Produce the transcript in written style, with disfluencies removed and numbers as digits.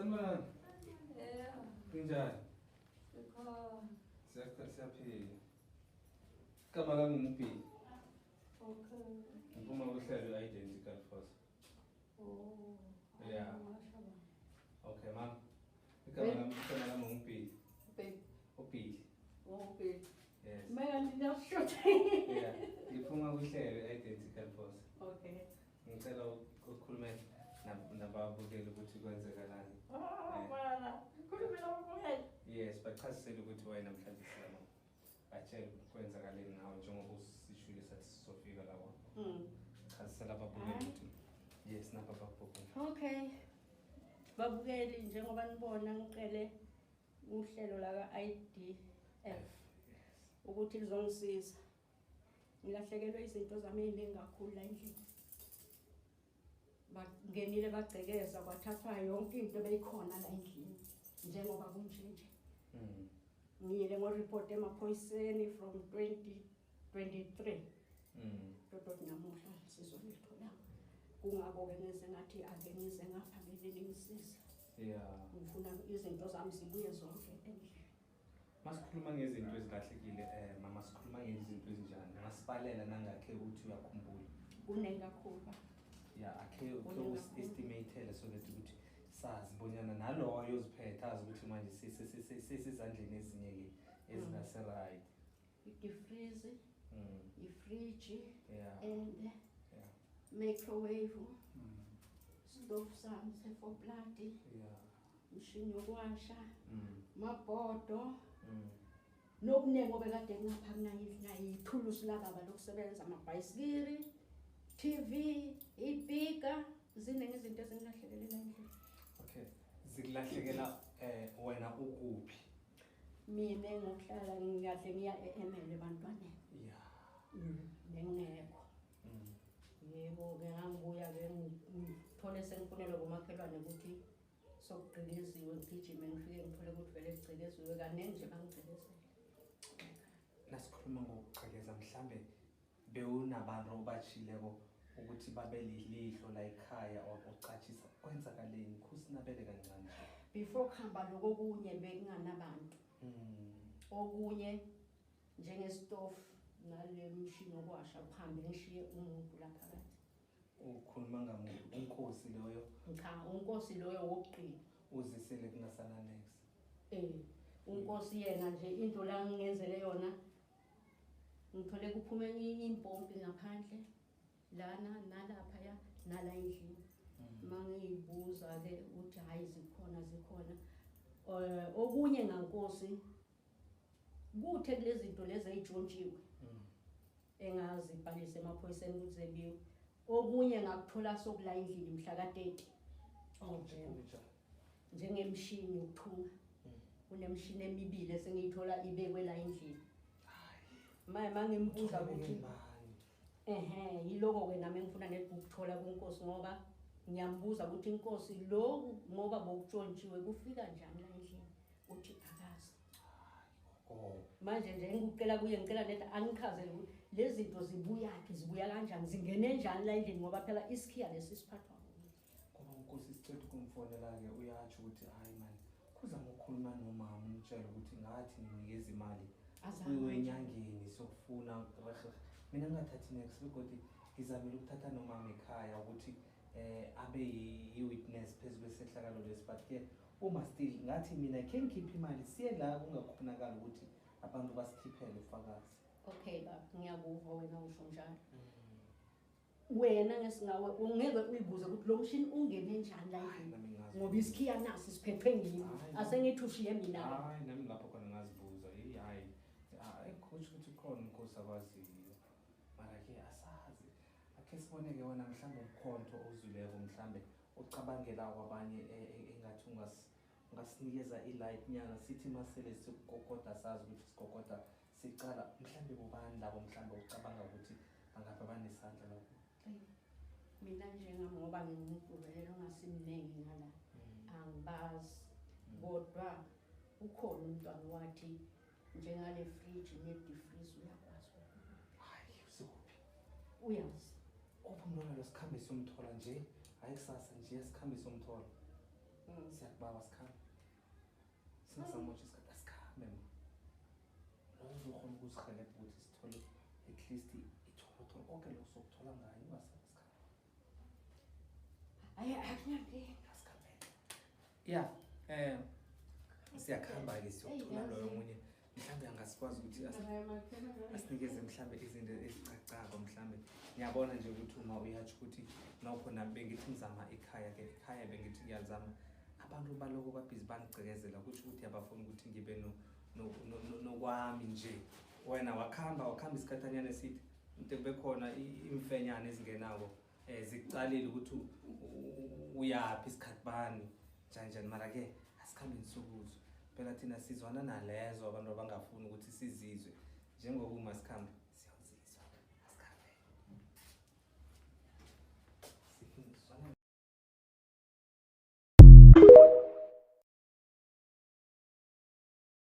Sanibonani. Yeah, Kunjani? sikhona. Siyakhona, siyaphila. Igama lami nguBhili. Okay. Ngiphuma kuhlelo i-Identical Force. Oh. Yeah. Ngasho ba. Okay, ma'am. Igama lami nguBhili. Babe, uBhili. oh babe. Yes. Mina ngiyashota. Yeah. Ngiphuma kuhlelo i-Identical Force. Okay. Ngicela ukukhuluma nababukeli ukuthi kwenzekalani. Oh, bala. Khulumela ababukeli. Yes, bachazisele ukuthi why namhlanje silapha. Batshele ukuthi kwenzakaleni ngawe njengoba usishilo sathi sizofika la kwakho. Chazisela ababukeli ukuthi yes, napa ababukeli. Okay. Babukeli, njengoba nibona, ngicele uhlelo la ka IDF ukuthi lizongisiza. Ngilahlekelwe izinto zami eziningi kakhulu la endlini. Bangenile, bagcekeza, kwathathwa yonke into beyikhona la endlini njengoba kunje nje. Ngiyile ngo-report emaphoyiseni from 2023. Kodwa namuhla sizolitholanga. Kungako-ke ngize ngathi ake ngize ngapha ngeke ningisize. Ngifuna izinto zami zibuye zonke endlini. Masikhuluma ngezinto ezilahlekile, mama, sikhuluma ngezinto ezinjani? Ngasibalela nangakhe ukuthi uyakhumbula. Kuningi kakhulu, ba. Yeah, akhe ukhe Kuningi usi-estimatele so that ukuthi sazi bonyana naloyo oziphethe azi ukuthi manje sesezandleni ezinye-ke ezingase-right. I-deep freeze, ifriji and microwave, stove sami se-four plate, umshini yokuwasha, mabhodo, nokuningi obekade ngapha kunayo, ithulusi lababa lokusebenza, amabhayisikili, TV, ipika. Ziningi izinto ezingilahlekelela endlini. Okay. Zikulahlekela wena ukuphi? Mina ngokuhlala ngikahle ngiya e-Emele ebantwaneni. Bengingekho. Yebo-ke, ngangibuya-ke ngithole sengifonelwa komakhelwane ukuthi sokugqikiziwe. Ngigijime ngifike ngithole ukuthi vele kugcekeziwe kaningi nje, bangigqekezele. Nasikhuluma ngokugqekeza, mhlambe bewunabantu obashileko ukuthi babe lilihlo la ekhaya or ucatshisa, kwenzakaleni? Khusinabele kancane nje. Before kuhamba lokho okunye, bekunganabantu. Okunye njengesitofu nale mshini wokuwasha kuhambe ngishiye umuntu la phakathi. Ukhuluma ngamuntu, uNkosi loyo? Cha, uNkosi loyo wokugqina. Uzisele kungasana next. UNkosi yena nje, into la ngingenzele yona, ngithole kuphume impompi ngaphandle lana, nalaphaya, nala endlini. Mangiyibuza-ke ukuthi hhayi, zikhona, zikhona. Okunye ngaNkosi, kuthe kulezi zinto lezi ey'ntshontshiwe engazibhalisa emaphoyiseni ukuthi zebiwe, okunye ngakuthola sokula endlini mhla ka-30 November. Kunjani? Njengemshini yokuthunga. Kunemishini emibili esengiyithola ibekwe la endlini. Manje mangimbuza ukuthi Ngibani? Ehhe, yiloko-ke nami engifuna ukuthola kuNkosi, ngoba ngiyambuza ukuthi inkosi lokhu ngoba bokutshontshiwe kufika njani la endlini, uthi akazi. Oh. Manje nje engikucela kuye, ngicela neta angichazele ukuthi lezi zinto zibuyaphi, zibuya kanjani, zingene njani la endlini, ngoba phela isikhiya lesi siphathwa nguye. Ngoba uNkosi sicela ukumfonela-ke, uyatsho ukuthi hayi mani, kuzama ukukhuluma nomama, umtshele ukuthi ngathi nginikeza imali Azange. kuyiwe enyangeni sokufuna. Mina ngingathathi next begodi ngizamile ukuthatha nomama ekhaya ukuthi abe yi-witness phezu kwesehlakalo lesi, but ke uma still ngathi mina khe ngikhiphe imali siye la kungakhonakala ukuthi abantu basikhiphele ufakazi. Okay baba, ngiyakuva wena usho njalo. Wena ngesingawe ungeke uyibuze ukuthi lo mshini ungene njani la Hayi, endlini? Nami ngazi. Ngoba isikhiya nasi siphethwe ngimi. Hayi. Asengithi ushiye mina. Hayi, nami lapho khona ngazibuza. Hey, hayi, hayi, kusho ukuthi ukhona uNkosi akwaziyo, mara ke asazi. Akhe sibone-ke wena, mhlawumbe umkhonto ozwileko, mhlambe ucabangela kwabanye, engathi ungasinikeza i-light nyana, sithi masele sikukokoda sazi ukuthi sikokoda sicala mhlambe bobani labo, mhlambe ucabanga ukuthi bangapha banesandla lapho. Eyi, mina njengami, ngoba ngingumuntu vele ongasimningi ngala, angibazi, kodwa ukhona umntwana wathi njengale fridge ne-deep freeze uyakwazi. Hayi, usekuphi? Uyazi. Uphi umntwana lo? Sikhambe siyomthola nje, hayi kusasa nje, sikhambe siyomthola. Siyakubawa, sikhambe, singasamotshi isikhathi, asikhambe ma. Loyo uzokhona ukusihelebha ukuthi sithole at least itholotholo, konke lokho sokuthola ngayo. Ungasabi, sikhambe. Hayi, akunankinga. Asikhambe ya. Siyakuhamba-ke, siyokuthola loyo omunye, mhlawumbe angasikwazi ukuthi asinikeze mhlambe izinto ezicacako. Mhlambe ngiyabona nje ukuthi uma uyatsho ukuthi nokho nami bengithi ngizama ikhaya-ke, ikhaya bengithi ngiyalizama, abantu baloko babhizi bangigcekezela, kusho ukuthi abafuni ukuthi ngibe nokwami nje. Wena wakhamba, wakhamba isikhathanyana eside, into kube khona imfenyana ezingenako, zikucalile ukuthi uyaphi, isikhathi bani, njani njani. Mara-ke asikhambeni sokuzwa phela, thina sizwana nalezo abantu abangafuni ukuthi sizizwe njengokuma. Sikhambe.